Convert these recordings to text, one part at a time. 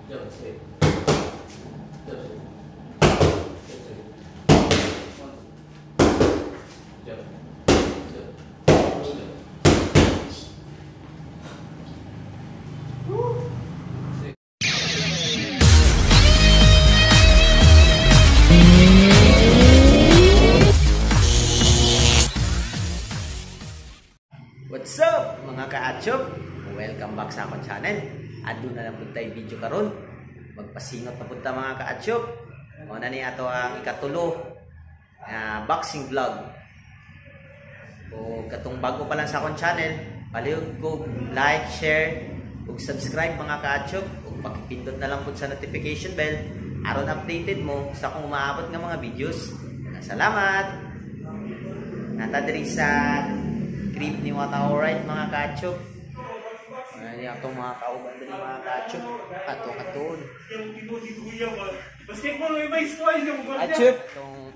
Jab straight. Jab straight. Jab straight. One. Jab. Jab. Jab. Straight. What's up, mga kaachop? Welcome back sa akong channel. Aduna na pud tay video karon. Magpasingot na pud ta, mga kaachop. Mao na ni ato ang ikatulo na boxing vlog. O katong bago pa lang sa akong channel, palihog ko like, share, ug subscribe, mga kaachop, ug pakipindot na lang pud sa notification bell aron updated mo sa akong umaabot nga mga videos. Salamat! Nata diri sa crib ni Wata Alright, mga kachop. Ano ni atong mga kauban diri, mga kachop. Atong atuon. Achop. Atong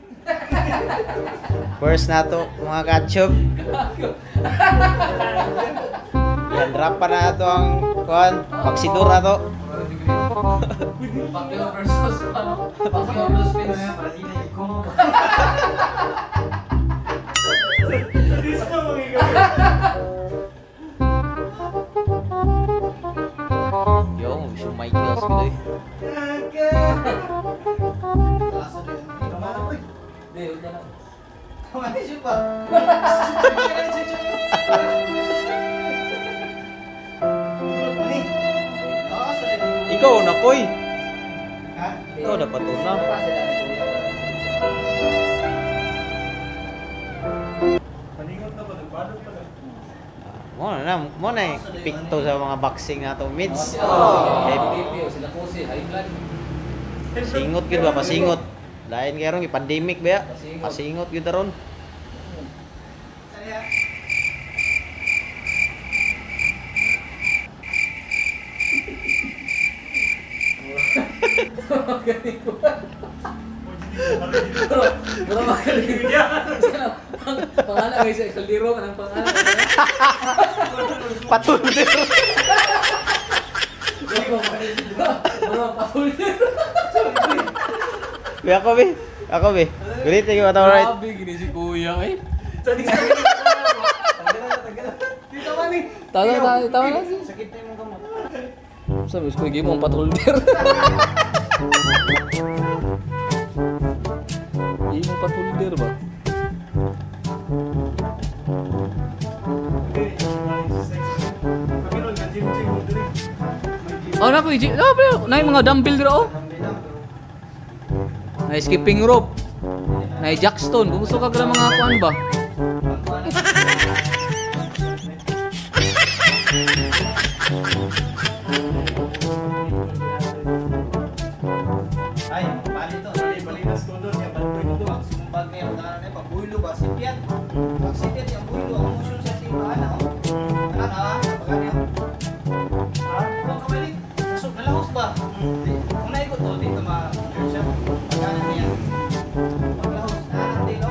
first nato, mga kachop. Yan, drop pa na ato ang kuan, pagsidur na to. Pacquiao versus ano? Pacquiao versus Spence. Yo, gusto Michaels gid eh. Hindi, huwag na lang. Ikaw na koy. Ikaw dapat una. Pa sila ni Kuya. Mo na epekto sa mga boxing nato mids. Sila Eh, PDP, o sila Kose, high blood. Singot gyud ba, pasingot. Lain kay ron pandemic ba ya? Pasingot. Pasingot gyud ron. Magaling ko. Pero magaling. Pangalan guys, kaldero man ang pangalan. Patulder. Pero patulder. Be ako be. Ako be. Gulit ko ato right. Grabe gini si Kuya eh. Tama tama tama na siya. Sakit na imong kamot. Sabi ko game mo ang patulder. Game mo patulder ba? Oh, na po, no, pero na mga dumbbell dira oh. Na skipping rope. Na jackstone. Kung gusto ka mga kuan ba? Ay, bali to. Sumbag niya, wala na pag builo ba sipiat. Pag sipiat yung builo, ang motion sa timaan oh. Ana na, pag ano. Ah, kung kabalik, so nalahos ba? Kung naikot to dito ma siya. Pag ano niya. Paglahos, na dilo.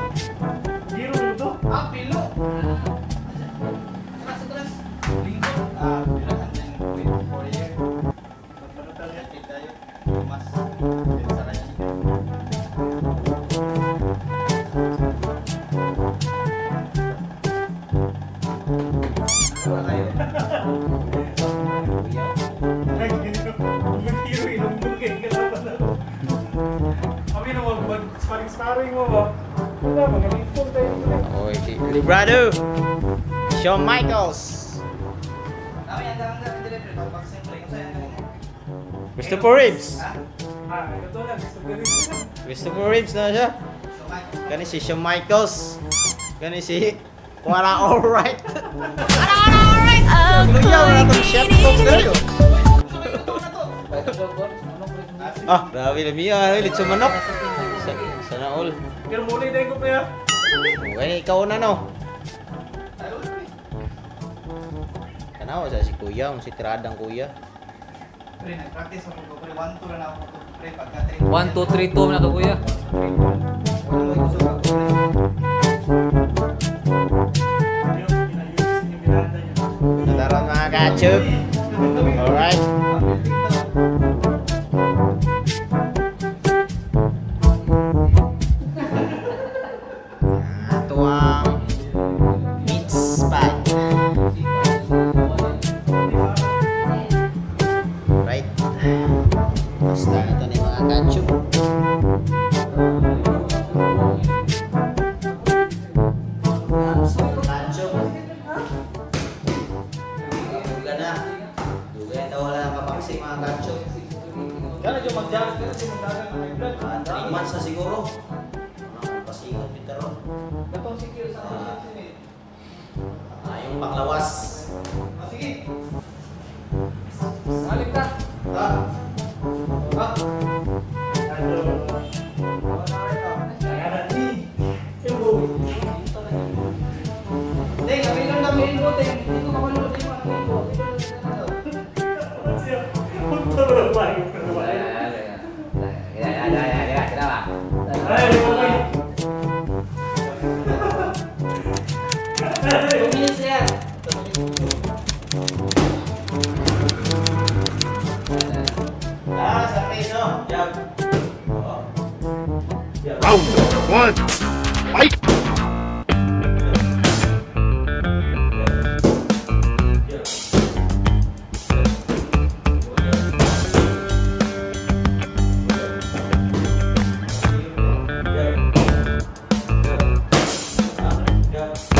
Ah, pilo. Atras, atras. Linggo. Ah, pila hanggang 4 year. Sakit tayo. Mas. Sa kanya. Wala kayo. Kuya. Sparring mo ba? Wala, magaling po tayo. Oy, si Librado. Shawn Michaels. Christopher Reeves. Ah, ito lang. Gusto ko rin. Christopher Reeves na siya. Kani si Shawn Michaels. Kani si Kuara Alright. Luyaw na itong chef cook diri, oh. Ah, grabe na miya. Litso manok. Sana all. Pero muli na ko pa ya. Okay, ikaw na no. Kanawa sa si kuya, ang si tiradang kuya. Pre, nag-practice ako ko, pre, 1-2 na ako ko, pre, pagka 3. 1, 2, 3, 2 na ka kuya. Wala mo gusto ka, pre. Yung Miranda niya. Nataron, mga kachup. Alright. Kacho. Duga na. Duga na wala na kapaksi mga kacho. Kana jud mag-jog, kana jud magdagan ng high blood. 3 months na siguro. Pasingot bitaro. Katong secure sa akong sinit. Yung panglawas. Ah, sige. Balik ka. Ha? Ha? Deng, amilon na main mo, Deng. Hindi ko kamalo, Deng. Main mo. 2 minutes na yan. Ah, sa face, no? Jab. Oh. Jab. Round one, fight! Jab. Jab. Jab. Jab.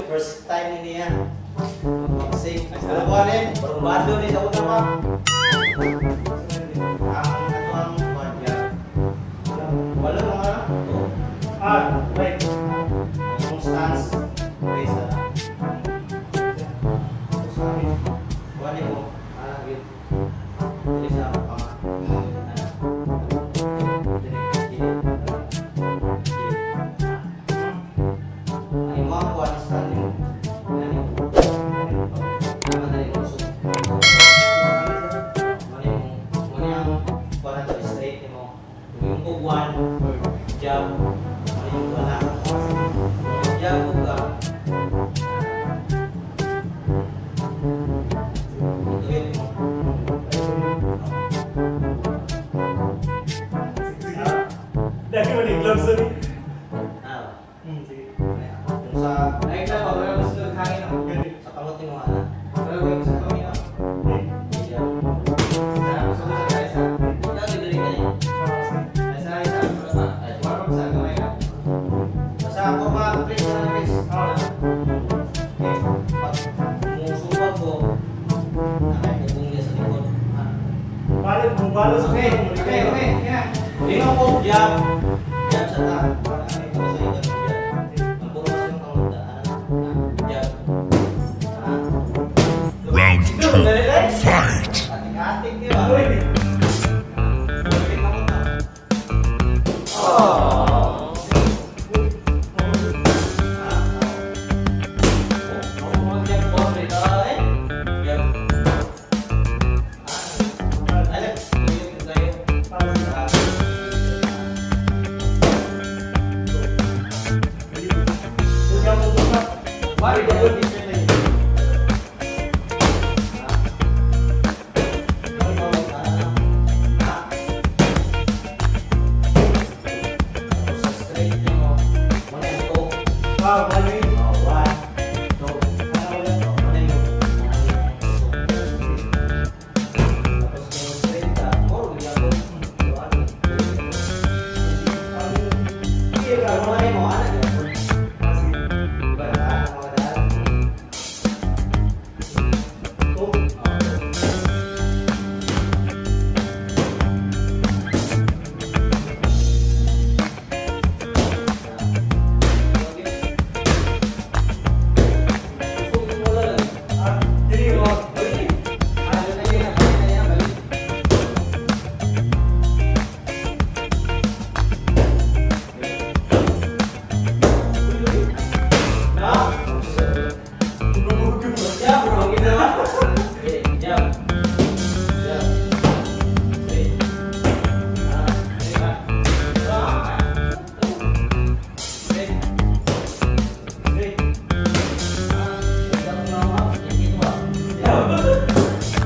First time ni niya. Boxing. Alam ko alin, barumbado ni sa una pa. Ang ato ang kwan niya. Wala mga to. Ah, wait. Yung stance. Okay sa. Sa amin. Kuha mo. Ah, yun. Dili sa panga. Dili, dili. Dili. Ay mo ang kuha ni stand mo. Ano? Tama na rin usog. Muna yung kuha na to, straight mo. Yung kugwan, jab, muna yung kuha na. Kung jab ko ka, ituwid mo. Okay, okay na. Ingon ko, jab. Jab sa ta. Ang puro sa imong kamot, ah. Jab. Ah. Round two. Fight! Atik-atik, di ba? Uy. Ah, kamot, ah. Oh. Ah, oh. Oh, jab, oh, eh. Jab. Ah. Alam, tuyo, tayo. Ah. Why? Wow, one minute. Ah, dili mo.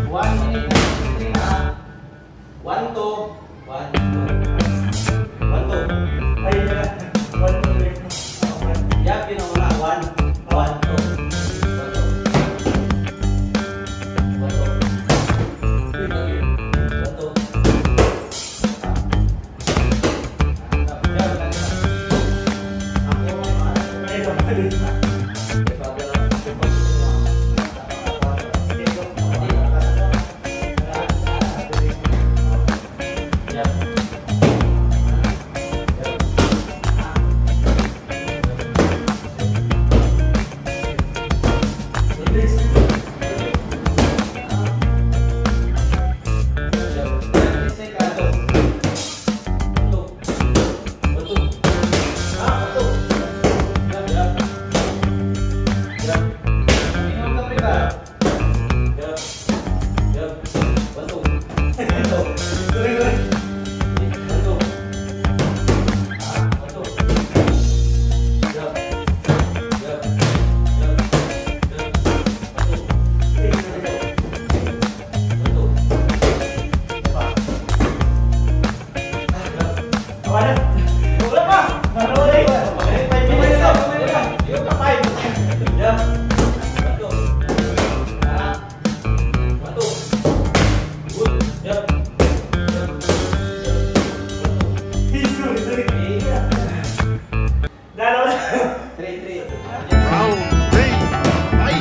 1 minute and 63 na. 1, 2, 1, 2. 1, 2. Ay, wala. 1, 2, 3. Jab yun ang una. 1, 1, 2. 1, 2. 1, 2. 1, 2. Jab lang yun. Ang puro mo, ah. Ay, wala. Sorry, sorry. Wala. Wala pa. Wala eh. 5 minutes na. Sorry, sorry. Dalawa na. Round three. Fight!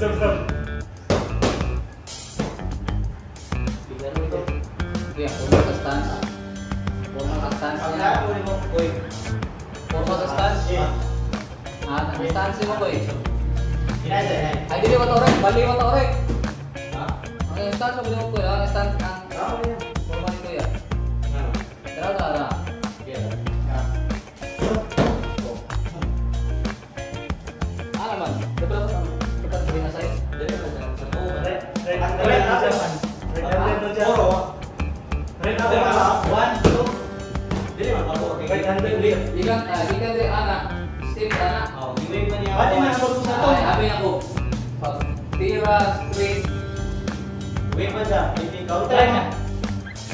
Stop, stop. Kuya, formal sa stance. Formal sa stance niya. Formal sa stance. Ah, ang stance mo ko eh. Ay, dili mo to rek. Bali mo to rek. Ang stance mo ko kuya. Ang stance ang formal ni kuya. Tara tara. Ah naman. Dapat dapat rin na side. Right, right, right, right. Right, 1, 2. Right handed. Gikan gikan diri ana. Step ana. Pati na ako sa to. Ay, abi ako. Pag tira straight. Wait man siya. I-counter na.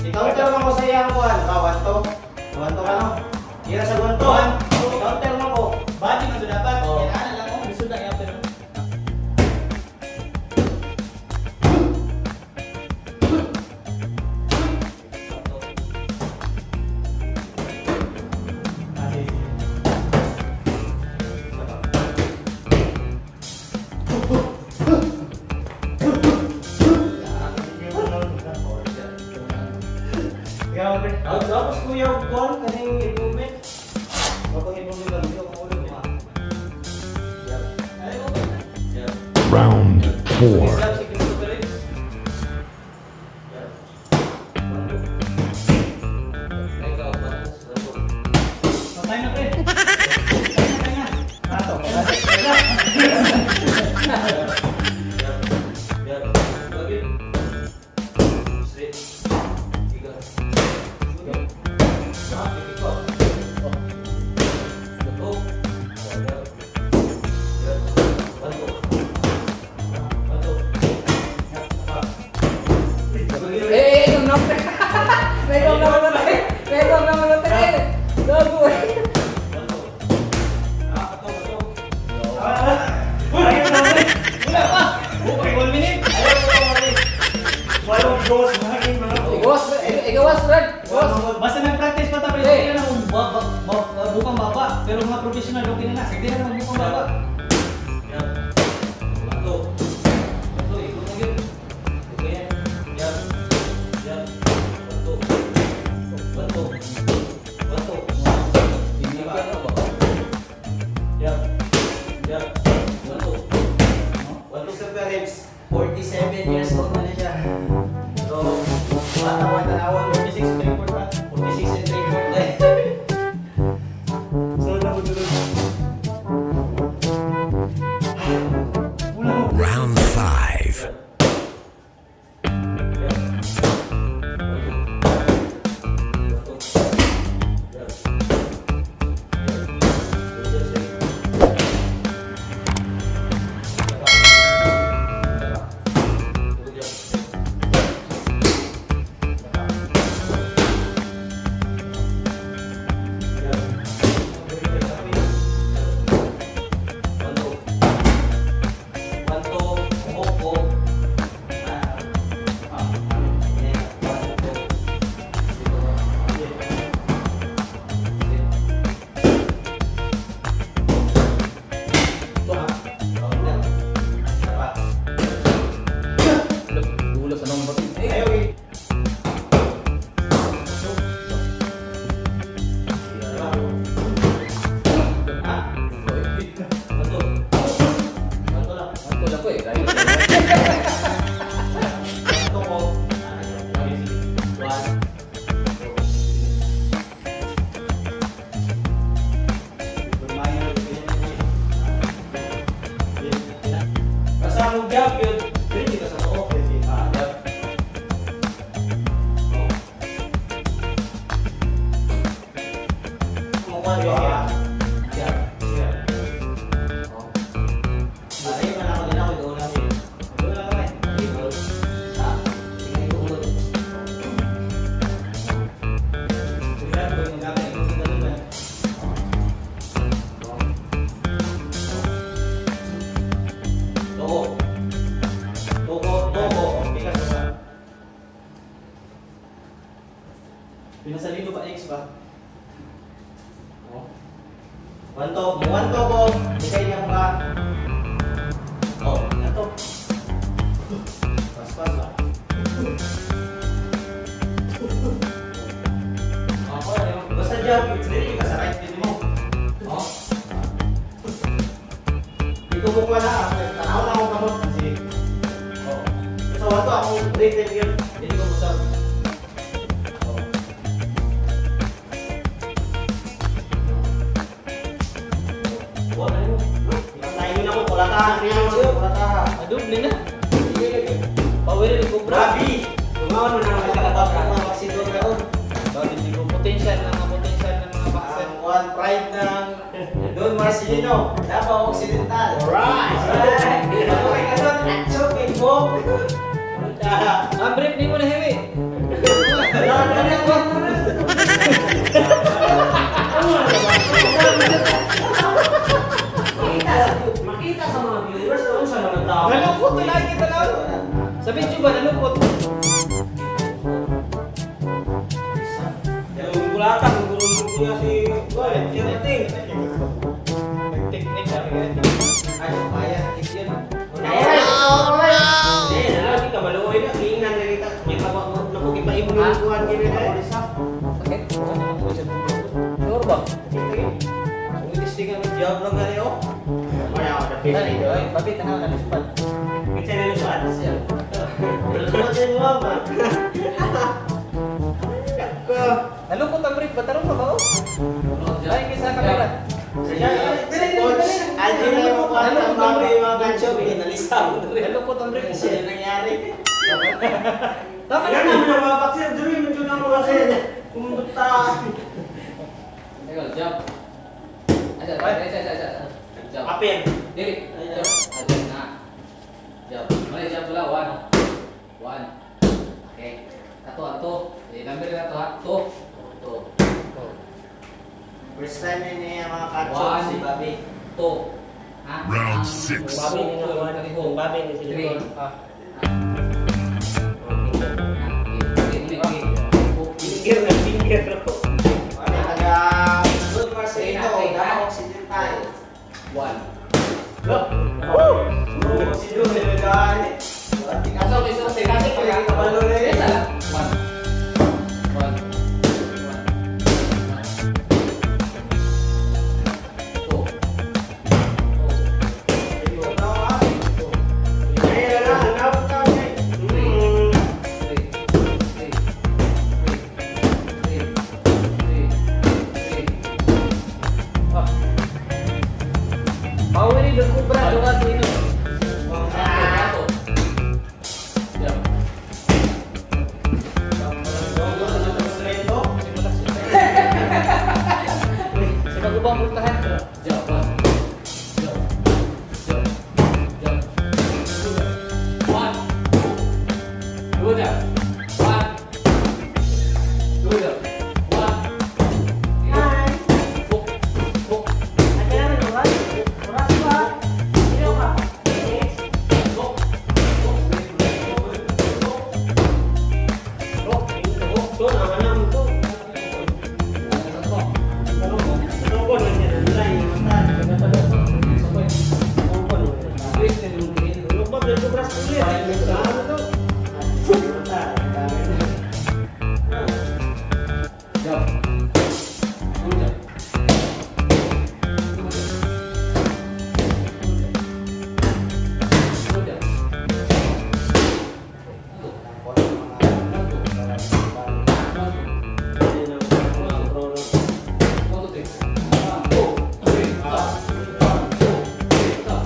I-counter man ko sa iyang kuan. Ba, 1 2. 1 2 ka no. Tira sa 1 2. I-counter man ko. Body man to dapat. Yan ana lang oh, lisod na i-apply. Tapos kuya, kuan kaning improvement. Kapag improvement lang dito, kung ulo mo. Round 4. Patay na pre. Patay na. Ato. Eh, ikaw na. Ikaw na naman. Ikaw na naman. Gago. Wala pa. Okay, 1 minute. Walang ghost, mahangin mga. Igawas, igawas, Red. Igawas. Basta nag-practice pa ta pero okay na kung bukang baba. Pero mga professional okay na na. Sige na naman bukang baba. Christopher Reeves, 47 years old na siya. So, bata ko tanawon, 46 and 3/4 pa. 46 and 3/4 na eh. So, nakudulog. Round 5. Dulo sa nung batin. Eh, Ay, okay. Ako lang ko eh. Dahil Basta mo jab yun, dili ka sa tuo. Jab. Kumukuha ka. Jab. Ay, man ako din ako, doon lang yun. Doon lang kami. Tingnan ko ulo. Sige, doon yung gamit. Ikaw sa dalawin. Tuko. Tuko, tuko. Pikas ba? Pinasalilo pa X ba? One to, one to ko. Bigay niya mo ka. Oh, nato. Basta jab, dili ka sa right din mo. Oh. Di ko mukha na. Tanaw na akong kamot. Sige. Oh. Sa wato akong written yun. Dili ko musab. Oh. Wala mo. Tayo na ko kulatahan niya siya, kulatahan. Adoble na. Power ni Cobra. Grabe! Tungaw na nang Kapag mga baksidor karon. Dali ko potential na mga potential ng mga boxer. Ang one pride ng Don Marcelino, Davao Occidental. Alright. Okay ka doon, Atso, Kay Bong. Ang brief ni mo na hiwi. Makita sa mga viewers kung sa mga tao. Nalungkot to lagi tanaw. Sa video ba nalungkot? Yung kulata, kung gulong niya si Timothy. Technique sabi ganito. Ay, kaya, yun. Eh, lagi ka maluoy na tingnan na kita. May kawa na ko gipaimo ng kuan gini na. Sakit. Sure ba? Kung itistingan ng jab lang gani oh. Wala ako Dali, oy, babi tanaw na luspad. Kinsa na lusuan? Siya. Lusuan mo ba? Nalungkot ang brief ba tarong ba oh? Ay, kaysa kamera. Coach, Alvin na yung kuan ng babi mga gancho, pinalisa mo rin. Nalungkot ang brief. Kasi yun nangyari. Tama Wala na. na mga boxer diri medyo na mo kasi kumunta. Teka, jump. Aja, aja, aja, aja. Jump. Apir. Dili. Jump. Aja na. Jump. Mali jump pula one. One. Okay. Ato ato. Eh, number na to ha. Two. Two. First time yun niya mga kacho, One. si Bobby. Two. Ha? Round six. Babi ni nga kuan. Babi ni sila. Three. Ah. Finger na finger. Ano, taga Don Marcelino, Davao Occidental. One. Go. Woo! Si Don, nilagay. Kaso, okay, so, kasi pag Kabalo na Isa eh. lang. One. One. One. One. Two. Two. Ay, wala, hanap ka. Three. Three. Three. Three. Three. Three. Ah. Power ni Cobra duha sa ino. Ato. Jump. Sa pag-ubang pultahan. Jump. One. Jump. Jump. Jump. One. Two. Jump. One. Two jump. One. Hook. Hook. Hook. Hook. Hook. So, naman to. Ano Ano ko na niya nalay mata. Ano ko na Lubab na sobras ulit. Ano to? Jump. Two jump. Two jump. Two jump. Two. One, two. One, two. One, two, three. One, two, three, stop. One, two, three, stop.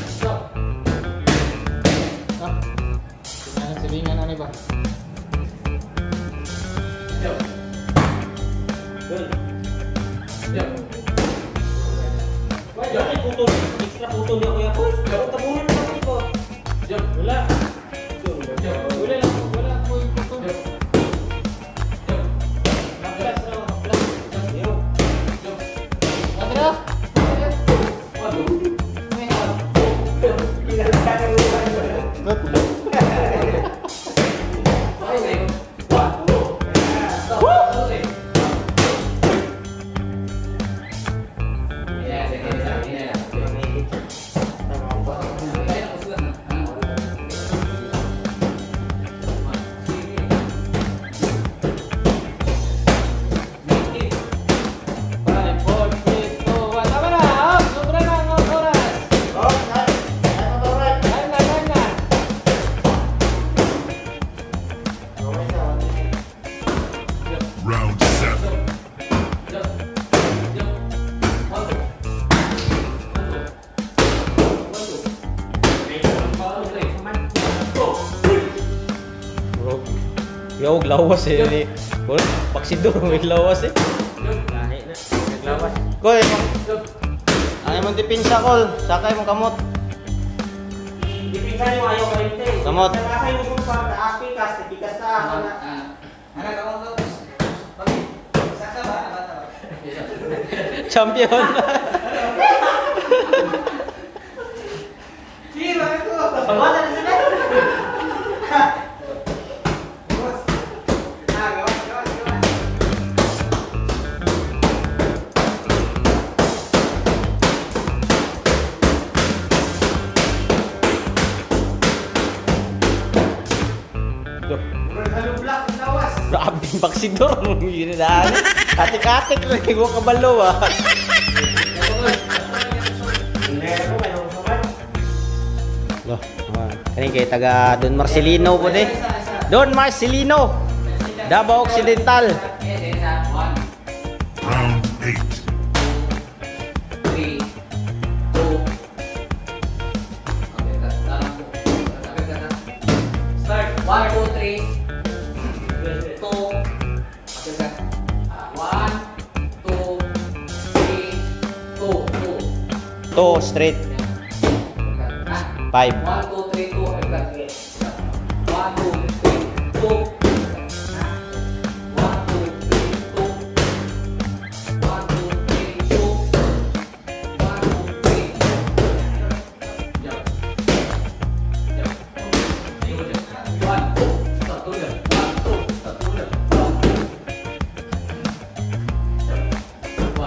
Stop. Ah. Tingnan silingan ani ba? Jump. Good. Jump. Wala kay putol. Extra putol niya kuya ko. Pero tabunan na ko. Jump. Wala. Jump. Wala lang, wala ko yung putol. Jump. Jump. Haplas raw, haplas. Yo. Jump. Ano? One, two. Okay, one, two. Stop. Two, three. Yeah, sige, sige, sige. Ay, ako sila na. Yo, lawas eh ni. Kol, paksidor may lawas eh. Lahi na. Naglawas. Kol, ang imong depensa kol, sakay mong kamot. Dipinsa nimo ayaw karente. Kamot. Sa yung pa taas pikas, pikas taas ana. Anak ako to. Saka ba? Bata ba? Champion. Tira ko. Pagwala na sila. Ah, gawas, gawas, gawas. Grabe yung baksidor. Yun na. Katik-katik lang. Huwag kabalo ah. Loh, kanin kay taga Don Marcelino po de. Don Marcelino. Davao Occidental. Round 8. 3, 2. Okay, start. 1, 2, 3, 2. Okay, 1, 2, 3, 2, 2. 2 straight. 5. 1, 2, 3, 2. 1, 2, 3, 2. 1, 2, 3, 2. 1, 2, 3, 2. 1, 2, 3. Jump. Jump. 1, 2, 1, 2, 1, 2, 1, 2. Jump. Jump. 1, 2. 1, 1, 1.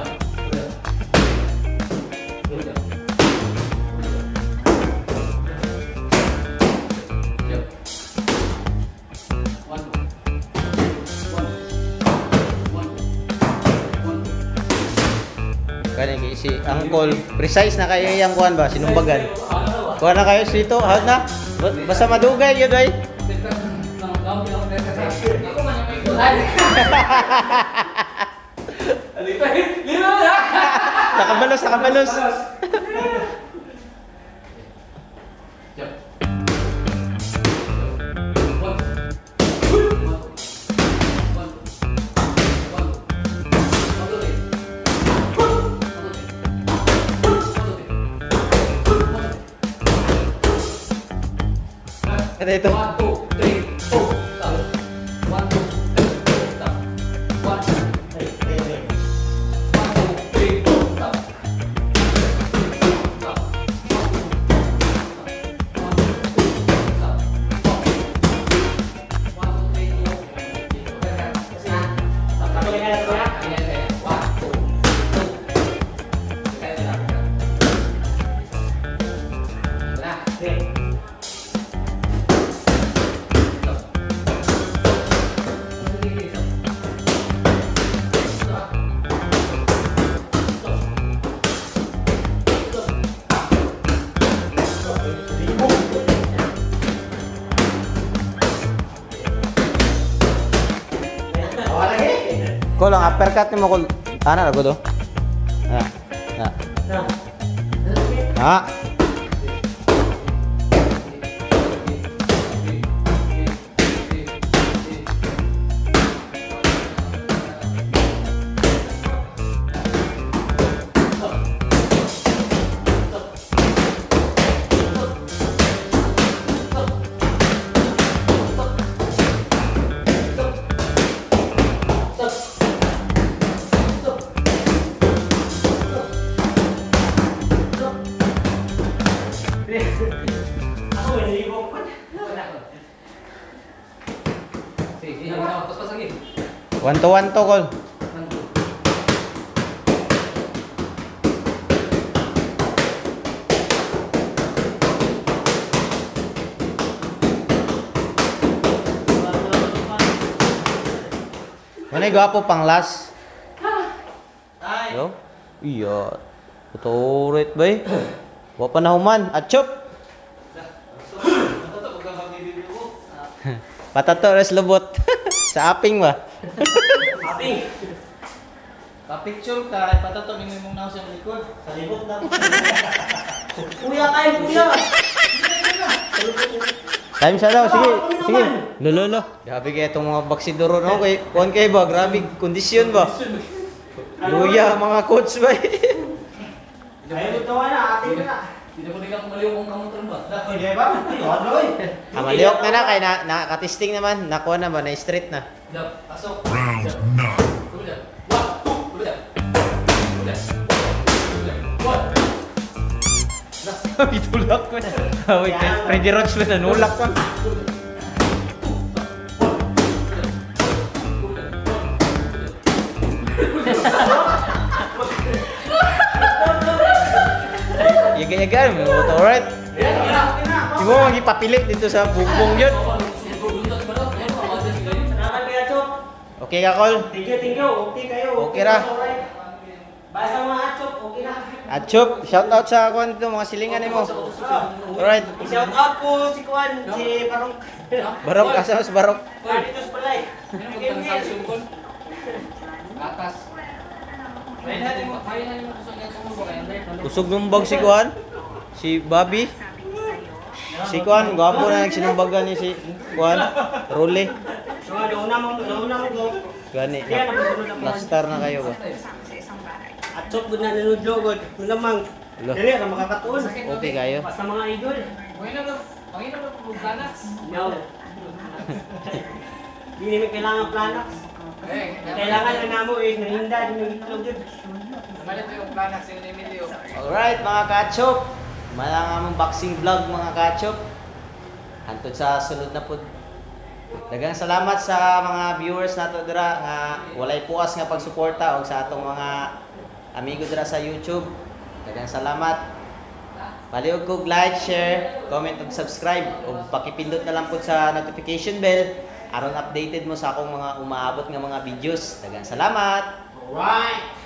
Kani kay si Angkol, precise na kayo yang kuan ba sinumbagan. Kuan na kayo sito, hawd na. Basta madugay yun ay. Nakabalos, nakabalos. Jump. 1, 1, 1, 2, 3. 1, 2, 3. 1, 2, 3. Ito ito. 1, 2, 3, 4. Stop. 1, 2, 3, 4. Stop. 1, 2, 3, 4. Stop. Stop. 1, 2, stop. 1, 2, 3, 2. 1, 2, 2. Na. Stop. Stop. Stop. Stop. Kol, ang uppercut nimo kol. Ana ra gud oh. Ah. Ah. Ah. Ako may nalibok pa. Sige, paspas lagi. 1 to 1 to kol. 1, 2. Manay gwapo pang last. Yo. Iya. Tutorit bay. Wa pa na human. Achop. Patato res lubot. Sa aping ba? Aping. Pa-picture ka, patato mingon mong naos sa likod. Sa libot na. Kuya kayo, kuya. Time siya daw, sige, sige. Lolo, lo. Grabe kaya itong mga baksidoro no, kay kuan kay ba, grabe kondisyon ba. Luya mga coach ba. Ay, ito na, ate na. Hindi ko nila kumaliw kung kamutron ba. Hindi ba? Malihok na na kay na nakatisting naman, nakuha na ba na straight na. Jab, pasok. Round 9. Double jab. One, two, double jab. Double jab. Double jab. One. Bitulak ko na. Wait, Freddy Roach ba nanulak ko? Yaga-yaga, mo to, alright? Di mo magipapilit dito sa bumbong yun. Salamat kay Achop. Okay ka, Kol? Thank you, thank you. Okay kayo. Okay ra. Alright. Basta mga Achop, okay na. Achop, shout out sa kuan dito mga silingan nimo. Alright. I-shout out ko si Kuan, si Barong. Barok asa sa Barok. Dito sa balay. Atas. Kusog numbag si kuan. Si Bobby. Si kuan, gwapo na nagsinumbagan ni si kuan. Role. So, doon na mo, doon na mo go. Gani. Kaya na pasunod ang Plaster na kayo ba? Achop gud na nanudlo gud. Malamang. Lo. Dili ra makakatuon. Okay kayo. Basta mga idol. Manginom na po Planax. No. Hindi namin kailangan Planax. Kailangan lang namo eh, nahinda din yung itlog yun. Malit yung Planax yung Emilio. Alright mga kachop. Malang among boxing vlog mga kachop. Hantod sa sunod na pud. Daghang salamat sa mga viewers nato dira nga walay puas nga pagsuporta og sa atong mga amigo dira sa YouTube. Daghang salamat. Palihog kog like, share, comment ug subscribe ug pakipindot na lang pud sa notification bell aron updated mo sa akong mga umaabot nga mga videos. Daghang salamat. Alright!